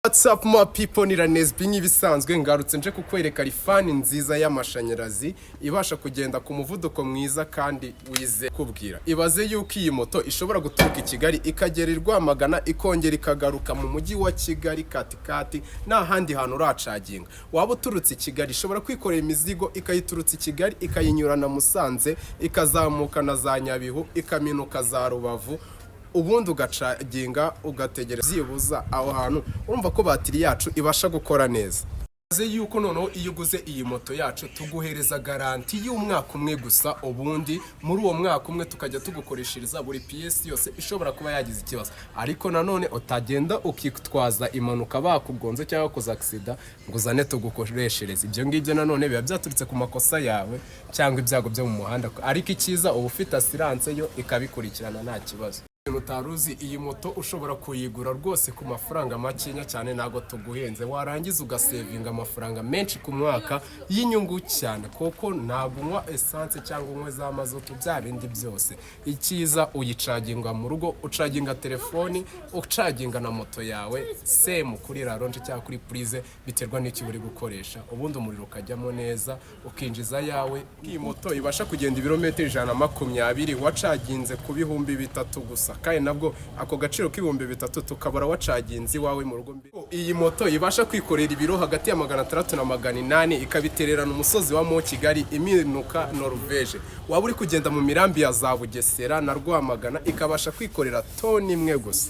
What's up, my people? Ni Ranesbi nk'ibisanzwe, ngarutse nje kukwereka Lifan nziza y'amashanyarazi ibasha kugenda ku muvuduko mwiza kandi wize kubwira. Ibaze yuko iyi moto ishobora guturuka i Kigali ikagera i Rwamagana, ikongera ikagaruka mu mujyi wa Kigali katikati, nta handi hantu uracaginga. Waba uturutse i Kigali, ishobora kwikorera imizigo ikayiturutsa i Kigali, ikayinyurana Musanze, ikazamuka na za Nyabihu, ikaminuka za Rubavu, ubundi ugacaginga ugategereza byibuza aho hantu. Urumva ko batiri yacu ibasha gukora neza. Bivuze yuko noneho iyo uguze iyi moto yacu tuguhereza garanti y'umwaka umwe gusa, ubundi muri uwo mwaka umwe tukajya tugukoreshereza buri piyesi yose ishobora kuba yagize ikibazo. Ariko nanone utagenda ukitwaza impanuka, bakugonze cyangwa wakoze accident, ngo uzane tugukoreshereze. Ibyo ngibyo nanone biba byaturutse ku makosa yawe cyangwa ibyago byo mu muhanda, ariko icyiza uba ufite assurance, yo ikabikurikirana nta kibazo. Utari uzi, iyi moto ushobora kuyigura rwose ku mafaranga makeya cyane, ntabwo tuguhenze. Warangiza ugasevinga amafaranga menshi ku mwaka y'inyungu cyane, kuko ntabwo unywa essence cyangwa unywe za mazutu, bya bindi byose. Icyiza uyicaginga mu rugo, ucaginga telefoni, ucaginga na moto yawe same kuri rallonge cyangwa kuri prise, biterwa n'icyo uri gukoresha, ubundi umuriro ukajyamo neza ukinjiza yawe. Iyi moto ibasha kugenda ibirometero 120 wacaginze ku 3000 gusa, kandi nabwo ako gaciro k'3000 tukabara wacaginze iwawe mu rugo. Iyi moto ibasha kwikorera ibiro hagati ya 600 na 800, ikabitererana umusozi wa Mo Kigali, iminuka Norvege. Waba uri kugenda mu mirambi ya za Bugesera na Rwamagana, ikabasha kwikorera toni imwe gusa.